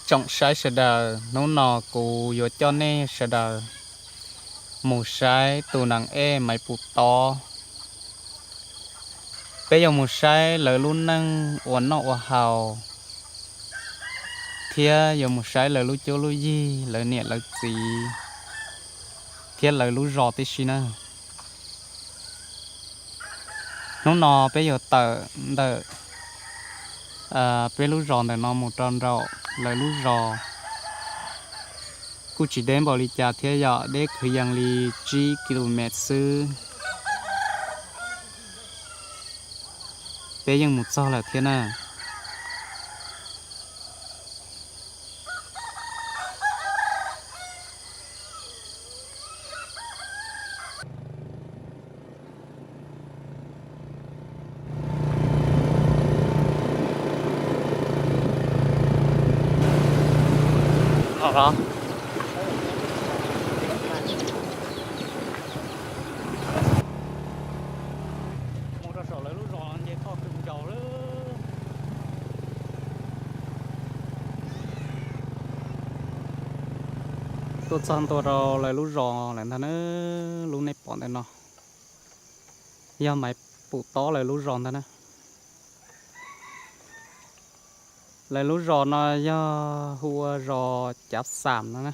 Tsoom saib sawv daws, hnub no kuv yuav coj nej sawv daws mus saib tus nees ej Maiv Pum Tob. Peb yuav mus saib lawv lub neej ua noj ua haus, thiab yuav mus saib lawv lub cuab lub yig, lawv niam lawv txiv, thiab lawv lub zos tib si na. Hnub no peb yuav tawm ntawm peb lub zos ntawm no mus rau nraum lawv lub zos. Kuj tsis deb npaum li cas thiab, yog deb kwv yees li tsib ki lu mev xwb, peb yeej mus txog lawm thiab na. Mus rau saum lawv lub zos nce toj kawg nkaus lawm. Tuaj txog ntua rau lawv lub zos lawm ntag na. Lub nej pom ntawm no yog Maiv Pum Tob lawv lub zos ntag na. Lawv lub zos no yog hu ua zos Cav Xam no na.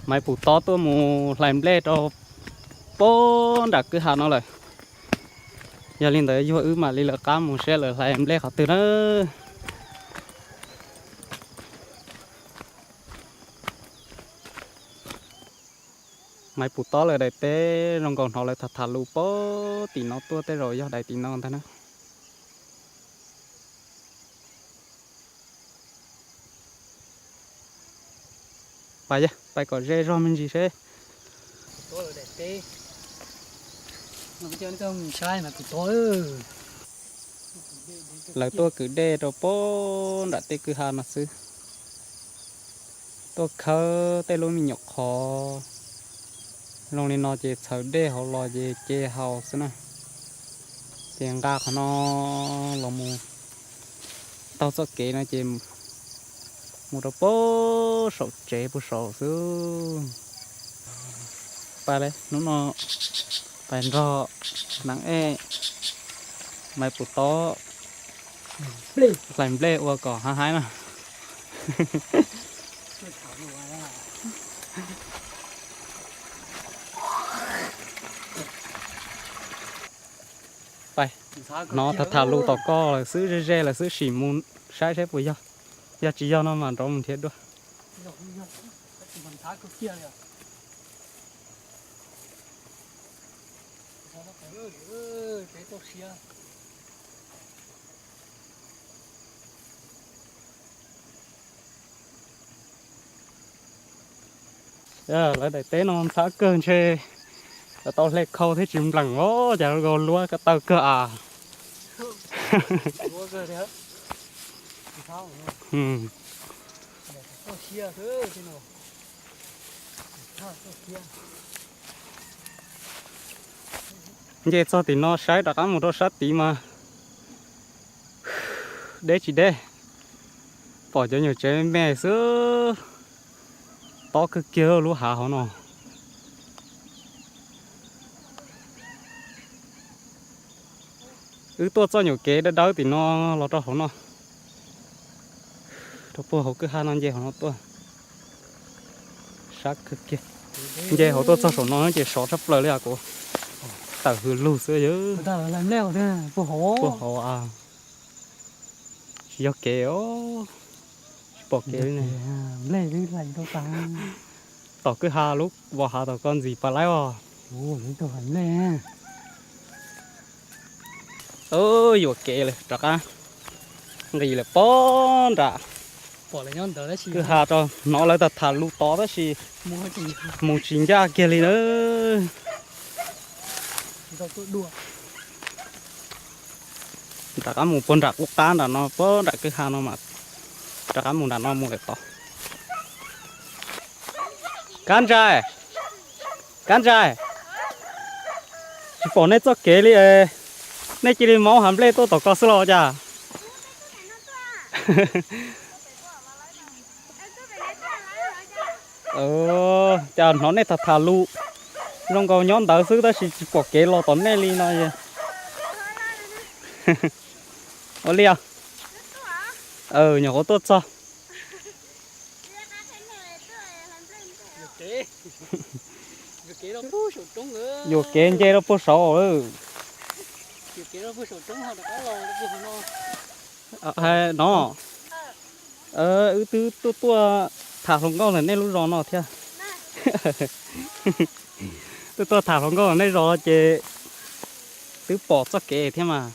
Maiv Pum Tob tuaj mus hlais nplej rau pem nram kwj ha no lawm. Yog li ntawd yog wb mam li lawv qab mus saib lawv hlais nplej qhov twg na. Maiv Pum Tob lawv daim teb zoo nkaus hnov lawv tham tham lus pem tim no tuaj, tej zaum yog daim tim no ntag na. Pais, pais kom ze zog me ntsis seb. Lawv tuaj kwv dej rau pem nram tej kwj ha no xwb. Tuaj khawb tej lub me nyuam qhov zoo li no ces txhawv dej hauv los ces ce haus xwb na. Ces nqa qhov no los mus taug txoj kev no ces mus rau pem saum tsev puag saud xwb. Pais, hnub no pais nrog Neeb Ej, Maiv Pum Tob hlais nplej ua kom haib haib na. Pais, hnov tham tham lus tom ko lawm xwb, ze ze lawm xwb, sim mus saib saib puas yog. Yog tsis yog no mas nrov mus nrhiav dua. Lawv daim teb no ntxhab kawg ntshe lawv tau hle khau thiab tsis nplees os, cas luag luab ko taw kawg as. Nce txog tim no saib rov qab mus rau sab tid mas deb tsis deb, pom cov nyuam tsev me me xwb, tob kawg kiag lub hav hauv no. Wb tuaj txoj nyuam kev dawb dawb tim no los rau hauv no, rau puag hauv kwj ha no nce hauv no tuaj. Sab kawg kiag. Nce hauv tuaj txog saum no ces sov tshaj plaws li os kuv. Tawm hws lug xwb yog. Puag hauv a. Tsis yog kev os. Tsis pom kev li ne. Tom kwj ha lub vos hav tom ko ntxim pas laib os. Yuam kev lawm rov qab nqis lawm pob nram kwj ha rau, hnov lawv tham tham lus tod tab sis mus tsis ncaj kiag li na. Rov qab mus puag nram qub qab nram no, puag nram kwj ha no mas Rov qab mus nram no mus lawm tod. Kab Ntsais, Kab Ntsais, tsis pom nej txoj kev li es, nej cia li maub hav nplej tuaj tom ko xwb los cas? Cas hnov nej tham tham lus zoo nkaus nyob ntawd xwb tab sis tsis pom kev los tom nej li no. Ua li os. Nyuam qhuav tuaj txog. Yuam kev nce rau puag saud lawm. No, wb twb tuaj tuaj tham hluas nkauj ntawm nej lub zos no thiab. Twb tuaj tham hluas nkauj ntawm nej zos ces twb pom txoj kev thiab mas.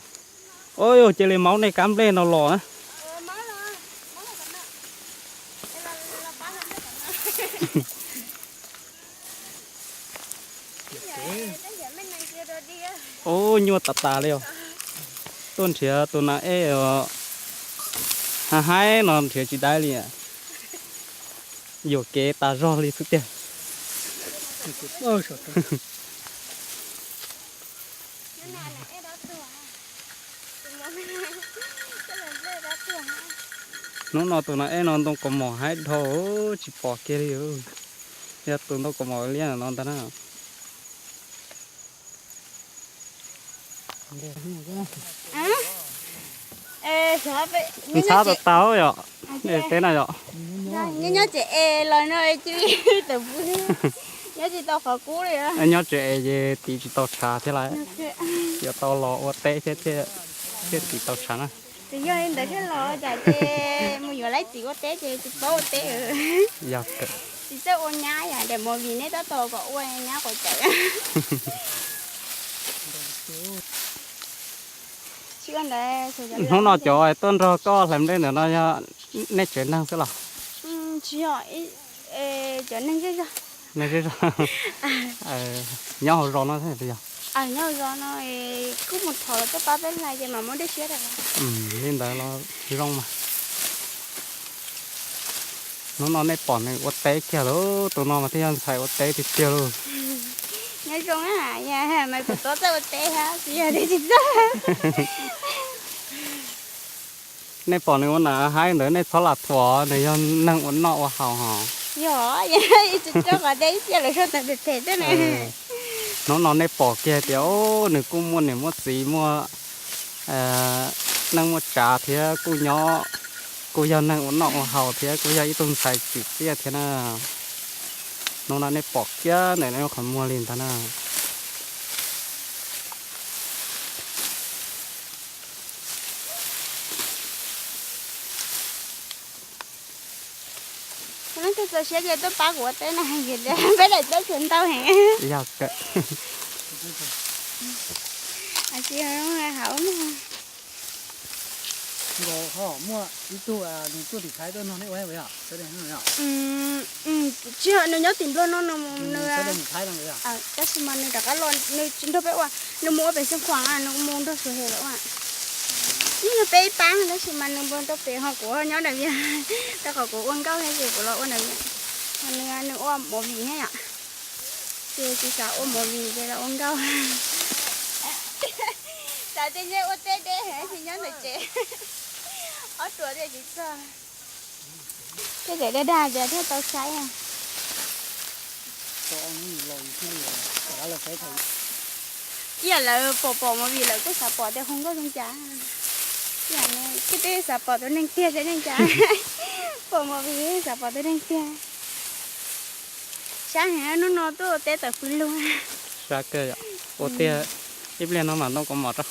Ua yog cia li maub nej kab nplej no los na. Ub, nyuaj tas tas li os. Tuaj nrhiav tus nas ej os, haib haib no nrhiav tsis dai li. Yuam kev tas zog li xwb tiag. Hnub no tus nas ej no ntoo kaus mom haib dhau, tsis pom kiag li. Yog tus ntoo kaus mom liab no ntag na. Ntxhab tas tas yom, teb no yom. Nyob nyob tsev es los no cia li tawm pw, nyob tsis tau qhov kub li. Nyob tsev es ces tiv tsis tau tshav thiab lawm. Yuav tau los ua teb thiab thiaj tiv tau tshav na. Tsis yog li ntawd thiab los cas ces mus yuav laib txiv ua teb ces tsis paub ua teb. Tsis txawj ua nyab yom, daim movie neb tab tom kom ua nyab quav cawv. Hnub no cov tuaj nrog koj hlais nplej ntawm no yog nej tsev neeg xwb los? Tsis yog, cov neeg zej zog. Neeg zej zog. Nyob hauv zos no thiab yog? Nyob hauv zos no, kuj mus thov los tuaj pab peb hlais ces mam muab dej siab rau. Li ntawd los zoo mas. Hnub no nej pom nws ua teb kiag lauj, tus no mas thiaj yog ntxhais ua teb tiag tiag lauj. Nyob zoo na, mas kuv tuaj txawj ua teb hab, tsis yog tsis txawj. Nej pom nws ua nas haib ntawd nej txhob lam thuam, nws yog neeg ua noj ua haus hos. Yog, tsis txawj qhov teb ib pliag lawm soj tas phem phem xwb na. Hnub no nej pom kiag tias nws kuj muaj niam muaj txiv, muaj neej muaj tsav thiab kuj nyob, kuj yog neeg ua noj ua haus thiab kuj yog ib tug ntxhais tsim txiaj thiab na. Hnub no nej pom kiag ntawm nej qhov muag li ntag na. Leej twg txaus siab ces tuaj pab kuv ua teb na, peb daim teb tsuas ntau heev. Yog kawg. Tsis ho muaj ib tug nws tuaj tim Thaib tuaj nrog nej ua, tsis yog nws nyob tim Nplog no, nws, tab sis mas nws rov qab los, nws tsis nrog peb ua, nws mus ua pem Xeev Khuam, nws mus nrog Suav Hem lawm ua. Yeej yog peb ib pab tab sis mas nws mus rau pem ho kuv nyob nram Vias, rau qhov kuv ua nkauj thiab ces kuv los ua nram Vias. Ho nws, nws ua movie thiab yom, ces tsis xav ua movie ces los ua nkauj. Xav tias nyob ua teb deb heev tab sis nyob ntawm tsev ob ruam tias tsis txog. Tej daim dag dag ces thiaj tau saib. Ib yam lawv pom pom movie lawv kuj xav pom tias hu nkauj zoo cas. Ib yam li koj twb xav pom tus neeg tiag saib zoo cas. Pom movie xav pom tus neeg tiag. Sab heev, hnub no tuaj ua teb tawm pw lug. Sab kawg yom. Ua tiag, ib pliag no mam ntoo kaus mom rau.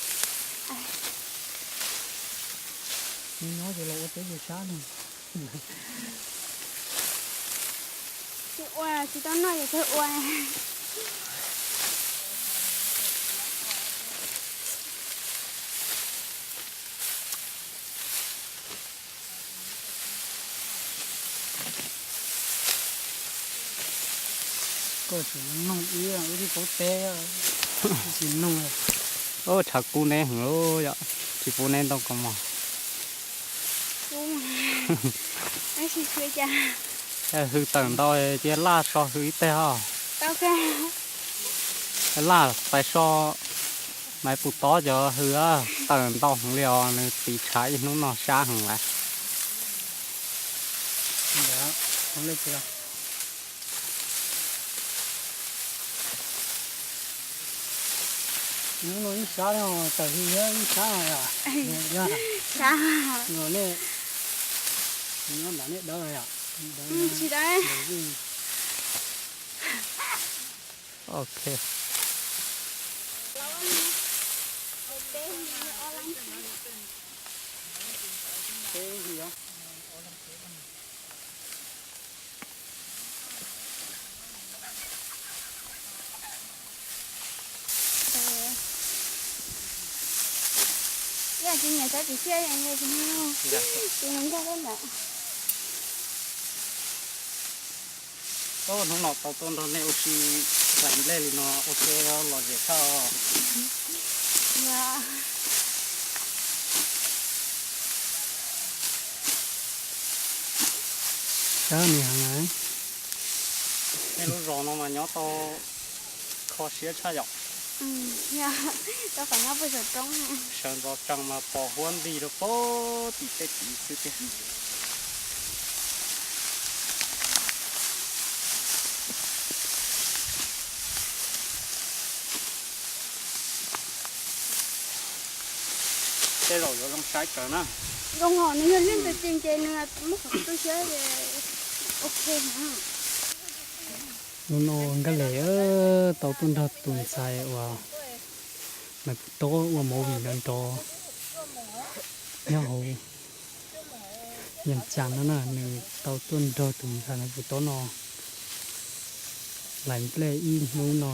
Tsis ua, tsis tau noj ces kawg ua. Koj tseem noog wb, wb twb paub teb, tsis noog. Tshav kub neb heev lauj yom, tsis pub neb ntoo kaus mom. Hwj tawm ntau cia laj so hwj ib teg os. Laj pais so maiv puv tob cov hwj tawm ntau heev li os, nws tiv tshav ib hnub no sab heev lawm. Hnub no ib sab no tawm hwj ib sab no yom. Sab. Nej, nyob nram nej dawb yom. Tsis dawb. Ok. Yog tsis nyiam xav tsis txiaj, tsis nyiam nkag ntawm. Hnub no tau tuaj nrog nej ua si hlais nplej li no ua ke lom zem tshaj. Sab ni heev. Nej lub zos no mas nyob tau kho siab tshaj yom. Sawv ntxov tsees mas pom huab nti rau pem tim tej tid xwb tiag. Tej zaum yuav zoo saib kawg na. Zoo hos nws yog lwj ntawd ces nws muab qhov tu siab ces ok na. Hnub no Nkaj Lem tau tuaj nrog tus ntxhais uas Maiv Pus Tob ua movie nrov nrov nyob hauv Vias Cas no na. Nws tau tuaj nrog tus ntxhais Maiv Pus Tob no hlais nplej ib hnub no,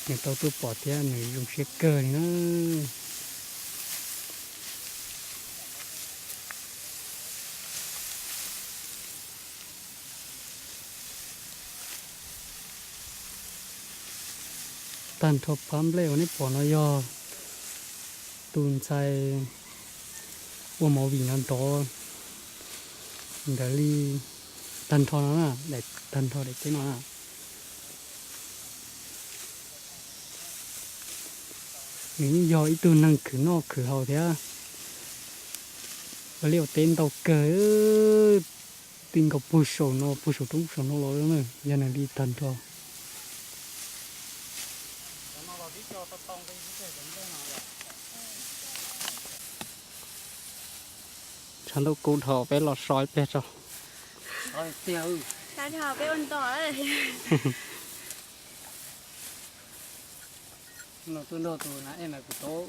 nws tau tuaj pom thiab nws zoo siab kawg li na. Tag nrho phab nplej uas nej pom no yog tus ntxhais ua movie nrov nrov ntawd li tag nrho no na, tag nrho daim teb no na. Nws yeej yog ib tug neeg khwv noj khwv haus thiab ua liaj ua teb ntau kawg, ti nkaus puag saum no, puag saum roob saum no los na, yog nws li tag nrho. Tshav ntuj kub dhau peb los so ib pliag tso. Peb ua nto. Tuaj nrog tus na es mas kuv tau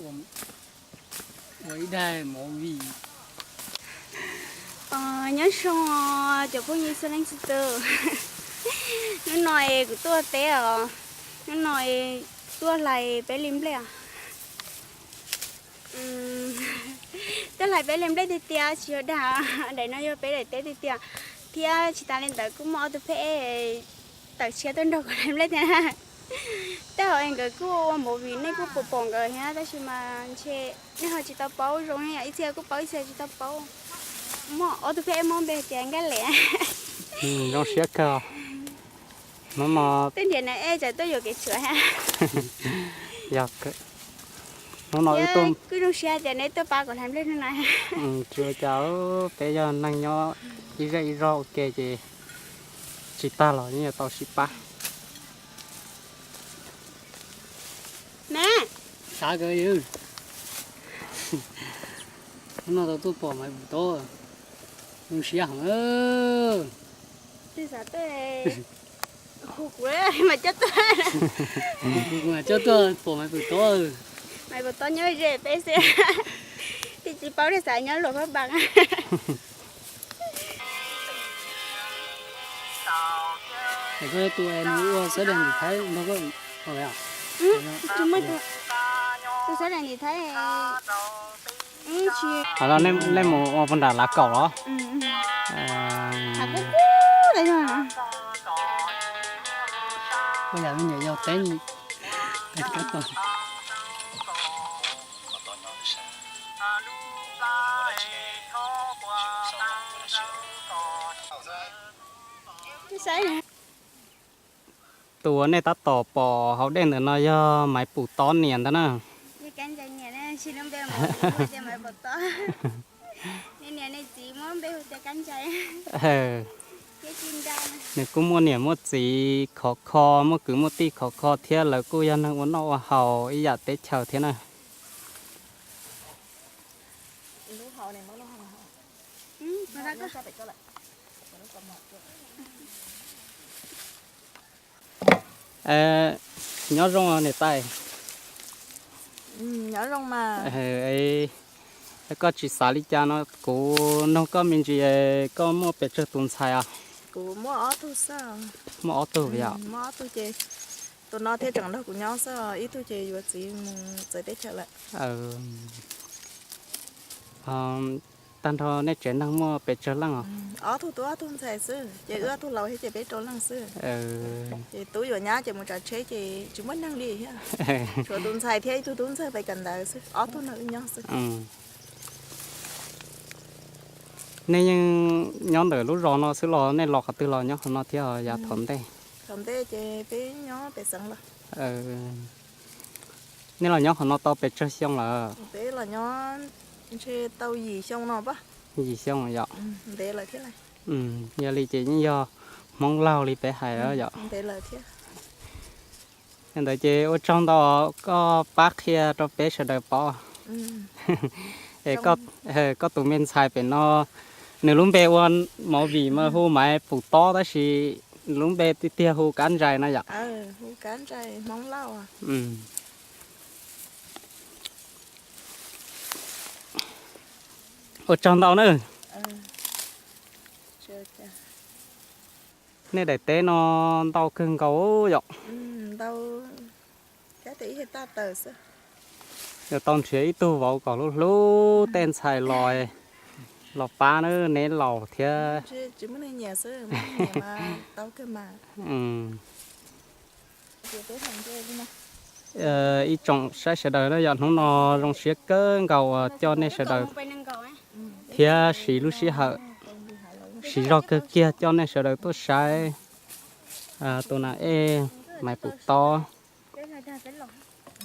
ua ib daig movie. Nyob zoo cov phooj ywg txhua leej txhua tus. Hnub no es kuv tuaj teb os. Hnub no es tuaj hlais peb li nplej os. Tuaj hlais peb li nplej tiag tiag, tsis yog dag, daim no yog peb daim teb tiag tiag. Thiab tsis tas li ntawd kuj muaj ob tug pheb tawm tshiab tuaj nrog kuv hlais nplej thiab. Tej zaum nkawd kuj ua movie nej kuj pom pom nkawd thiab tab sis mas ntshe nej ho tsis tau paub zoo, ib txhia kuj paub ib txhia tsis tau paub. Muaj ob tug pheb muab npe hais tias Nkaj Lem. Zoo siab kawg. Hnub no tej nrhiav na es tsam tuaj yuam kev tshuav thiab. Yog, hnub no kuj zoo siab tias neb tuaj pab kuv hlais nplej hnub no. Tsis ua cas, peb yog neeg nyob ib zej ib zog ua ke ces tsis tag los yeej yuav tau sib pab. Xav kawg, hnub no tau tuaj pom Maiv Pus Tob, zoo siab heev. Kuv mam coj tuaj pom Maiv Pus Tob. Maiv Pus Tob nyob ze peb xwb, twb tsis paub tias xav nyob Luam Phaj Npas. Koj tus nws ua xab dais ntim Thaib nrog koj, tus xab dais ntim Thaib. Tsis, nej mus ua puag nram Lav Kaum los? Ua yam me nyuam yaus teb, teb kab tog. Tus uas nej tab tom pom hauv dej ntawm no yog Maiv Pum Tob niam ntag na. Nws kuj muaj niam muaj txiv khov kho, muaj kwv muaj tij khov kho thiab, lawv kuj yog neeg ua noj ua haus ib yam teb chaws thiab na. Nyob zoo niam tais. Koj tsis xav li cas no, kuv nug koj me ntsis, koj muaj pes tsawg tus ntxhais os? Muaj ob tug yom. Tus no thiaj tseem nrog kuv nyob xwb, ib tug ces yuav txiv mus txawv teb chaws lawm. Tag nrho nej tsev neeg muaj pes tsawg leej os? Ob tug tub ob tug ntxhais xwb, ces wb ob tug laus thiab ces peb rau leej xwb. Ces tub yuav nyab ces mus tsav tsheb ces tsis muaj neeg li thiab. Tshuav tus ntxhais thiab ib tug tub ntxawg pem kawm ntawv xwb, ob tug no wb nyob xwb. Nej yeej nyob ntawm lub zos no xwb los nej los qhov twg los nyob qhov no thiab yav thaum ntej? Thaum ntej ces peb nyob pem xeev los. Nej los nyob qhov no tau pes tsawg xyoo lawm? Peb los nyob ntshe tau yim xyoo no pab. Yim xyoo yom. Ntev lawm thiab. Yog li ces yeej yog Hmoob laug li peb hais yom. Ntev lawm thiab. Yog ntawd ces ua tsaug ntau koj pab qhia rau peb sawv daws pom. Es koj tus me ntxhais pem no, nws lub npe ua movie mas hu Maiv Pum Tob tab sis lub npe tiag tiag hu Kab Ntsais no yom. Ua tsaug ntau na. Nej daim teb no ntau kawg nkaus yom. Yuav tau nrhiav ib tug vauv kom hlub hlub tej ntxhais los, los pab na, neb laus thiab. Ib tsoom saib sawv daws na yom, hnub no zoo siab kawg nkaus uas coj nej sawv daws thiab siv lub sij hawm, siv zog kawg kiag coj nej sawv daws tuaj saib tus nas ej Maiv Pum Tob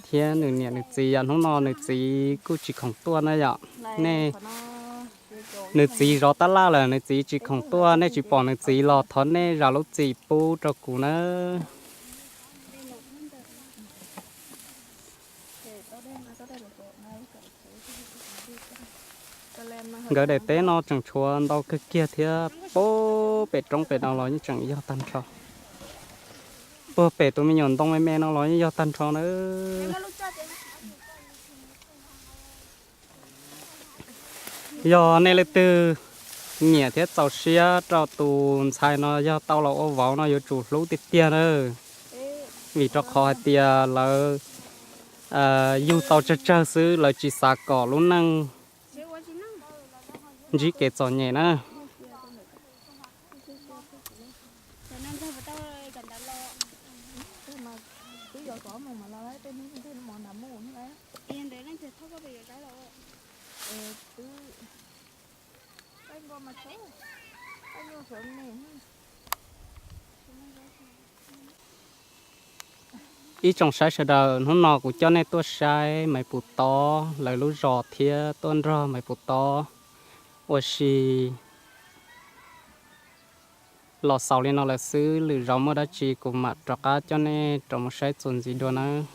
thiab nws niam nws txiv yom. Hnub no nws txiv kuj tsis khoom tuaj na yom. Nej, nws txiv zov tab laj lawm, nws txiv tsis khoom tuaj, nej tsis pom nws txiv los thov nej zam lub txim pub rau kuv nawb. Nkawd daim teb no tseem tshuav ntau kawg kiag thiab, puag pem roob pem no los yeej tseem yog tag nrho. Puag pem tus me nyuam ntoo me me no los yeej yog tag nrho nawb. Yog nej leej twg nyiam thiab txaus siab rau tus ntxhais no yog tau los ua vauv no yuav tsum hlub tiag tiag nawb. Vim rau qhov hais tias lawv yug tau tsawg tsawg xwb, lawv tsis xav kom lub neej ntsib kev txom nyem na. Ib tsoom saib sawv daws, hnub no kuv coj nej tuaj saib Maiv Pum Tob lawv lub zos thiab tuaj nrog Maiv Pum Tob ua si los xaus li no lawm xwb, lwm zaus muaj dab tsi kuv mam rov qab coj nej rov mus saib txuas ntxiv dua nawb.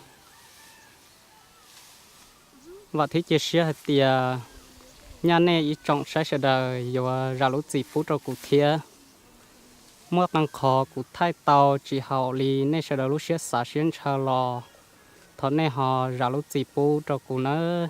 Vam thiab cia siab hais tias nyaj nej ib tsoom saib sawv daws yuav zam lub txim pub rau kuv thiab. Muaj qee qhov kuv thaij tau tsis haum li nej sawv daws lub siab xav siab ntshaw los thov nej ho zam lub txim pub rau kuv nawb.